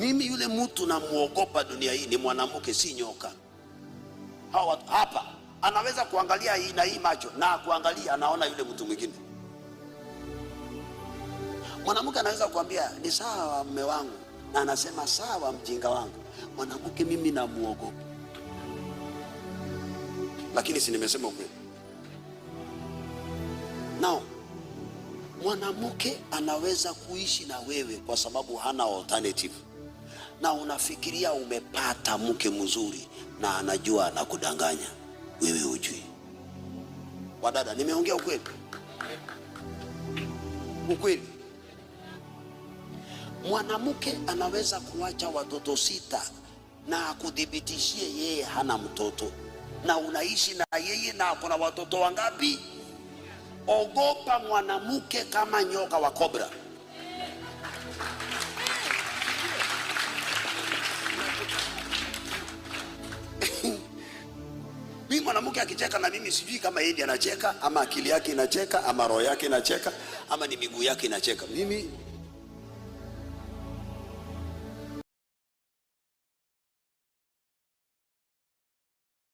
Mimi yule mtu namuogopa dunia hii ni mwanamke, si nyoka. Hawa watu hapa anaweza kuangalia hii na hii macho na kuangalia, anaona yule mtu mwingine. Mwanamke anaweza kuambia ni sawa mme wangu, na anasema sawa mjinga wangu. Mwanamke mimi namuogopa, lakini si nimesema ukweli? Now, mwanamke anaweza kuishi na wewe kwa sababu hana alternative, na unafikiria umepata mke mzuri, na anajua anakudanganya, wewe hujui. Wadada, nimeongea ukweli? Ukweli. Mwanamke anaweza kuacha watoto 6 na akuthibitishie yeye hana mtoto, na unaishi na yeye na kuna watoto wangapi? Ogopa mwanamke kama nyoka wa kobra. Mimi mwanamke akicheka na mimi sijui kama yeye ndiye anacheka ama akili yake inacheka ama roho yake inacheka ama ni miguu yake inacheka. Mimi